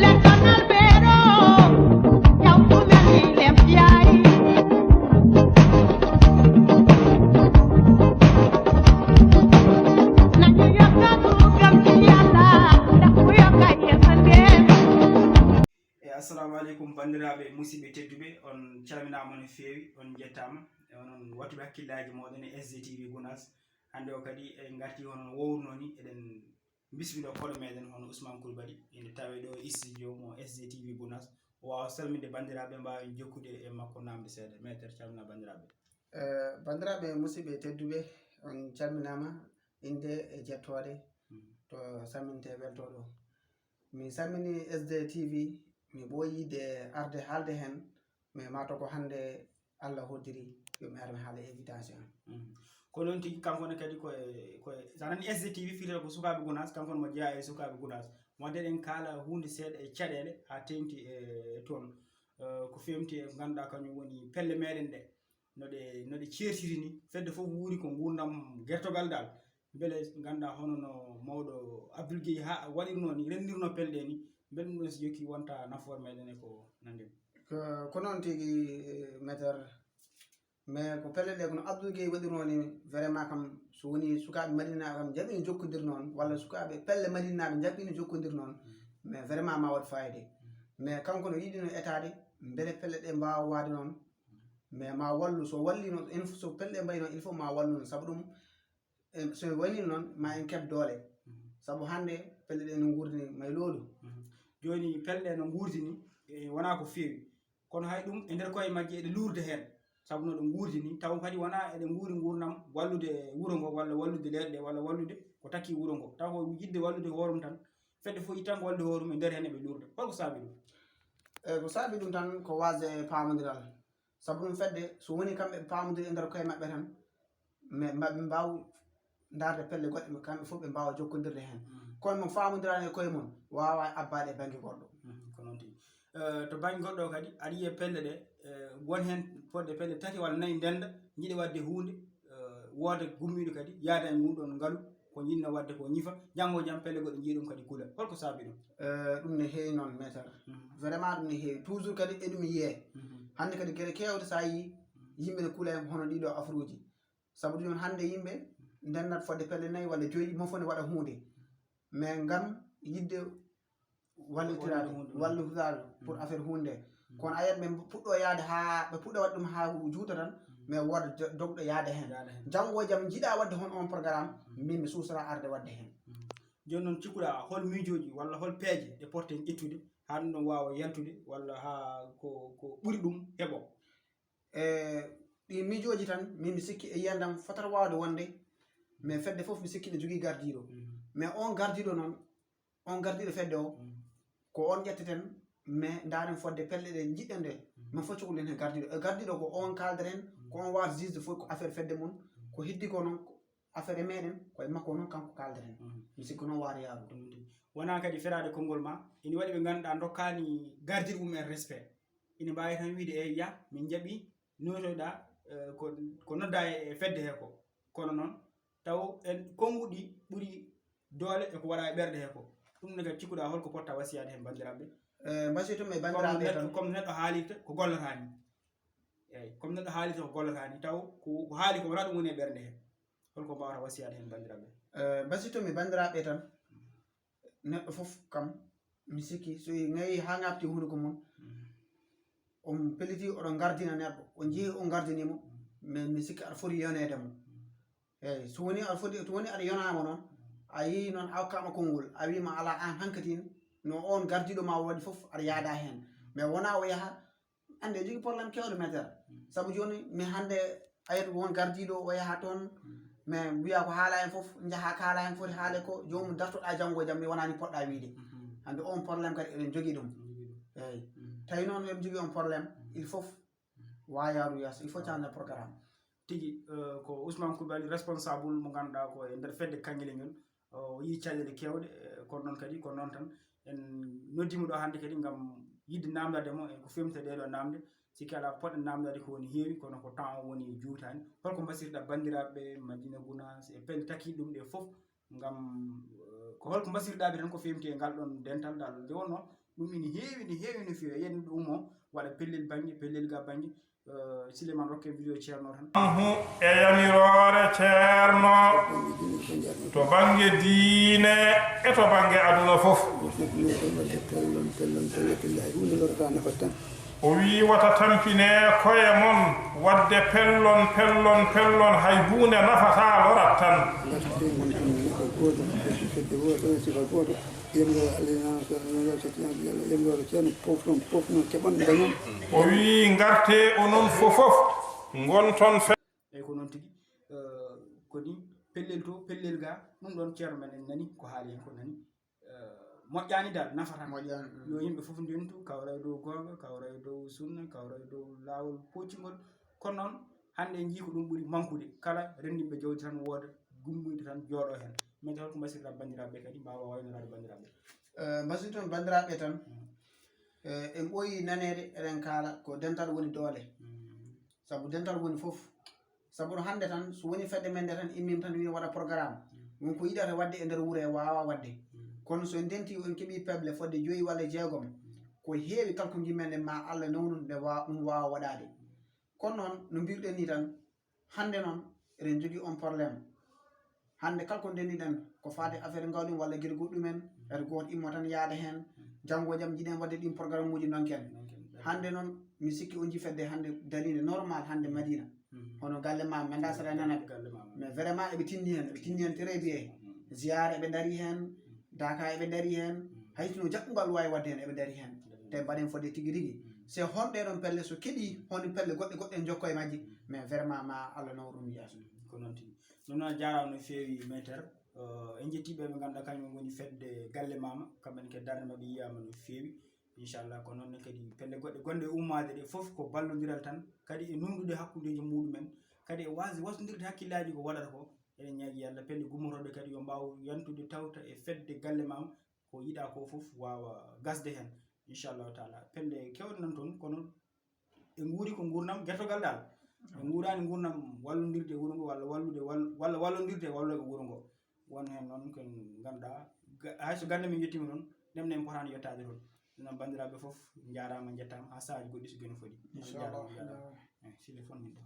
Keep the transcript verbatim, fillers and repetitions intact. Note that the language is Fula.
L'Éternel béro, yawtumen ilem yayi. Nañu yokka groupe ci Yàlla, ndax mu yokka yërmande. E assalamu aleykum, banndiraaɓe musidɓe tedduɓe, on calminaama no feewi, on njettaama. E onon wattuɓe hakkillaaji mooɗon e S D T V Gunaas. Hannde o kadi en ngartii hono wowruno ni, eɗen mbismiɗo koɗo meɗen hono Ousmane Coulibaly, ene tawe ɗo e studio mo S D T V Gunaas. O waawa salminde banndiraaɓe, mbaawen jokkude e makko namde seeɗa. Maître, calmina banndiraaɓe. Eh, banndiraaɓe musidɓe tedduɓe, on calminaama, innde e jettooɗe to salminte weltooɗo. Mi salmini S D T V, mi ɓooyi yiɗde arde haalde heen, mais maa to ko hannde Allah hoddiri yo mi ar mi haala invitation. Mhm. Ko noon tigi, kanko ne kadi ko e, ko e, so a nani S D T V firtata ko sukaaɓe Gunaas, kanko ne mo jeyaa e sukaaɓe Gunaas. Wadde eɗen kaala huunde seeɗa e caɗeele haa teeŋti e toon. Eh, ko feewti e ko ngannduɗaa kañum woni pelle meɗen ɗe, no ɗe, no ɗe ceertiri ni, fedde fof wuuri ko nguurndam gertogal dal. Mbele ngannduɗaa hono no mawɗo Abdoul Guèye haa waɗirnoo ni, renndirnoo pelle ɗe ni, mbele ɗum ɗon so jokki wonta nafoore meɗen e ko nanndi ɗum. Ko, ko noon tigi, eh, Maître. Mais ko pelle ɗe kono Abdoul Guèye waɗirnoo ni, vraiment kam so woni sukaaɓe Madina kam njaɓi no jokkondir noon, walla sukaaɓe pelle Madinaaɓe njaɓi no jokkondir noon, mais vraiment ma waɗ fayde. Mais kanko no yiɗi no etaade, mbele pelle ɗe mbaawa waade noon, mais ma wallu, so walli noon, il faut, so pelle ɗe mbayi noon, il faut ma wallu noon, sabu ɗum, e, so en wayni noon, ma en keɓ doole. Sabu hannde pelle ɗe no nguurdini may loolu. Jooni pelle ɗe no nguurdini, e, wonaa ko feewi. Kono hay ɗum e nder koye majje eɗe luurde heen. Sabu no ɗe nguurdini, taw kadi wonaa eɗe nguuri nguurndam wallude wuro ngo, walla wallude leyɗe ɗe, walla wallude ko takki wuro ngo. Taw ko yiɗde wallude hoore mum tan, fedde fof ittata ko wallude hoore mum, e nder heen eɓe luurda. Holko saabi ɗum? Eyi, ko saabi ɗum tan ko waasde paamondiral. Sabu ɗum fedde, so woni kamɓe ɓe paamondiri e nder koye maɓɓe tan, mais maɓe mbaaw ndaarde pelle goɗɗe, kamɓe fof ɓe mbaawa jokkondirde heen. Kono mo faamondiraani e koye mum, waawaa abbaade e bannge goɗɗo. Mhm, ko noon tigi. Eh, to bannge goɗɗo kadi, aɗa yiya pelle ɗe, eh, won heen fodde pelle tati walla nayi ndennda, njiɗa waɗde huunde, eh, wooda gummiiɗo kadi, yaada e ngun ɗoon ngalu, ko njiɗno waɗde ko ñifa, janngo e jam pelle goɗɗe njiya ɗum kadi kula. Holko saabi ɗum? Eh, ɗum ne heewi noon, maître. Vraiment ɗum ne heewi. Toujours kadi eɗum yiyee. Hannde kadi geɗe keewɗe so a yii, yimɓe ne kula e hono ɗii ɗoo afruuji. Sabu jooni hannde yimɓe ndennat fodde pelle nayi walla joyi, mofo ne waɗa huunde. Mais ngam yiɗde wallitiraade, wallitiraade pour affaire huunde. Kono a yiyat ɓe puɗɗo yaade haa, ɓe puɗɗo waɗde ɗum haa juuta tan, mais wooda jo-, dogɗo yaade heen. Janngo e jam njiɗa waɗde hono on programme, min mi suusara arde waɗde heen. Jooni noon cikkuɗaa hol miijooji walla hol peeje ɗe potten ƴettude haa ɗum ɗon waawa yaltude walla haa ko, ko ɓuri ɗum heɓo? E ɗi miijooji tan, min mi sikki e yiyandam fotata waawde wonde, mais fedde fof mi sikki ne jogii gardiiɗo. Mais on gardiiɗo noon, on gardiiɗo fedde o, ko on ƴetteten, mais ndaaren fodde pelle ɗe njiɗɗen ɗe, min fof cohluɗen heen gardiiɗo. E gardiiɗo ko on kaalderen, ko on waawata juge fof ko affaire fedde mum, ko heddi ko noon, ko affaire e meɗen, ko e makko noon kanko kaalderen. Mi sikki noon waawata yaarude. Wonaa kadi feraade konngol ma, ina waɗi ɓe ngannduɗaa ndokkaani gardiiɗo mum en respect. Ina mbaawi tan wiyde, "Eey, yah, min njaɓii, nootoyɗaa, eh, ko, ko noddaa e fedde he ko." Kono noon, taw en konnguɗi ɓuri doole e ko waɗaa e ɓerɗe he ko. Ɗum ne kadi cikkuɗaa holko potta wasiyaade heen banndiraaɓe? Eh, mbasiytu mi e banndiraaɓe tan. Comme neɗɗo haalirta ko gollata ni. Eeyi, comme neɗɗo haalirta ko gollata ni, taw ko, ko haali ko wonaa ɗum woni e ɓernde he. Holko mbaawata wasiyaade heen banndiraaɓe? Eh, mbasiytu mi e banndiraaɓe tan. Neɗɗo fof kam, mi sikki so ngayi haa ŋaɓti hunuko mum, on pellitii oɗon ngardina neɗɗo, on njehii on ngardinii mo, mais mi sikki aɗa foti yoneede mo. Eeyi, so wonii aɗa foti, so wonii aɗa yonaama noon, a yehii noon a okkaama konngol, a wiima alaa aan hankadi no oon gardiiɗo ma waɗi fof aɗa yaadaa heen. Mais wonaa o yaha, annde jogii problème keewɗo maître. Sabu jooni mi hannde a yiyat won gardiiɗo o yaha toon, mais wiya ko haala heen fof, njaha kaala heen foti haale ko, joomum dartoɗaa janngo e jam mi wonaa ni poɗɗaa wiyde. Hannde oon problème kadi eɗen jogii ɗum. Eeyi. Tawi noon eɗen jogii on problème, il faut waayaaru yeeso, il faut changement programme. Tigi, eh, ko Ousmane Coulibaly, responsable mo ngannduɗaa ko e nder fedde Kanngele ngel. O yii caɗeele keewɗe, eh, kono noon kadi ko noon tan. En noddiima ɗo hannde kadi ngam yiɗde naamndaade mo e ko feewti e ɗee ɗoo naamnde. Sikki alaa ko poɗɗen naamndaade ko woni heewi, kono ko temps o woni juutaani. Holko mbasirɗaa banndiraaɓe Madina Gunaas e pelle takkiiɗe ɗum ɗee fof? Ngam, eh, ko holko mbasirɗaa ɓe tan ko feewti e ngal ɗoon dental ngal? Nde wonnoo Ɗum ina heewi, ina heewi no feewi. Eɗen ɗum o waɗa pellel bannge, pellel ga bannge. Eh, Sileman, rokke video Ceerno tan. Anhu e yamiroore Ceerno to bannge diine e to bannge aduna fof. O wii wata tampine koye mon waɗde pellon, pellon, pellon, hay huunde nafataa lorat tan. Yamiro Allah ina so yamiro so yamiro ceerno fof noon fof noon keɓon dañon. O wii ngarte onon fofof ngonton fe. Eyyi, ko noon tigi. Eh, ko ni pellel to, pellel ga, ɗum ɗon ceerno men en nani ko haali hen ko nani. Eh, moƴƴani dal, nafata. Moƴƴani, mm. Yo yimɓe fof ndentu, kawra e dow goonga, kawra e dow sunna, kawra e dow laawol poccingol. Kono noon, hannde en njii ko ɗum ɓuri mankude. Kala renndinɓe jawdi tan wooda gummuyɗo tan jooɗo heen. Min tan ko mbasirɗa banndiraaɓe kadi mbaawa waynoraade banndiraaɓe. Eh, mbasirton banndiraaɓe tan. Mm. Eh, en ɓooyi naneede, eɗen kaala ko dental woni doole. Mm. Sabu dental woni fof. Sabu no hannde tan, so woni fedde men nde tan, immima tan, wiya waɗa programme. Mm. Won ko yiɗata waɗde e nder wuro, e waawa waɗde. Mm. Kono so en ndenti, en keɓi peble fodde joyi walla jeegom, mm, ko heewi kalkuji men ɗe ma Allah nawnu nde wa-, ɗum waawa waɗaade. Mm. Kono noon, no mbirɗen ni tan, hannde noon, eɗen jogii on problème. Hannde kala ko ndenniɗen, ko faati affaire ngawɗi walla gila goɗɗumen, mm, eto gooto immo tan yaada heen. Mm. Janngo e jam, jiɗen waɗde ɗin programme uji nonken. Nonken. Hannde noon, mi sikki on jii fedde hannde dariinde normal hannde Madina. Mm. Hono galle ma, mi anndaa saɗa nana ɓe. Galle ma. Mais vraiment, eɓe tinni heen, eɓe tinni heen très bien. Mm. Ziyaara eɓe ndarii heen, mm, daaka eɓe ndarii heen. Mm. Hay sinno jaɓɓungal waawi waɗde heen, eɓe ndarii heen. Mm. Te mbaɗen fodde tigi rigi. Mm. Se honɗe ɗon pelle so keɓii, hon pelle goɗɗe goɗɗe en jokko e majji. Mm. Mais vraiment, ma Allah nawru ɗum yeeso. Mm. Ko noon tigi. Ɗum noon, a jaaraama no feewi, Maître. Eh, en njettii ɓe ɓe ngannduɗaa kañum woni fedde Galle Maama, kamɓe ne kadi darnde maɓɓe yiyaama no feewi. Inchallah, ko noon ne kadi pelle goɗɗe gonɗe e ummaade ɗe fof ko ballondiral tan, kadi e nuunɗude hakkundeeji muɗumen, kadi e waasde wasndirde hakkillaaji ko waɗata ko. Eɗen ñaagi Yalla pelle gummotooɗe kadi yo mbaaw yantude tawta e fedde Galle Maama, ko yiɗaa ko fof waawa gasde heen. Inchallahu taala, pelle keewɗe nan toon, kono ɓe nguuri ko nguurndam gertogal dal. Ɓe nguuraani nguurndam wallondirde e wuro ngo walla wallude wal-, walla wallondirde e wallooɓe wuro ngo. Won heen noon ko ngannduɗaa, ga-, hay so gannde men yettiima toon, ndemne en potaani yettaade toon. Ɗum noon, banndiraaɓe fof, njaaraama, njettaama, haa sahaaji goɗɗi so geno fodi. Inchallah. Njaaraama, njaaraama. Eh, sile fon min ɗo.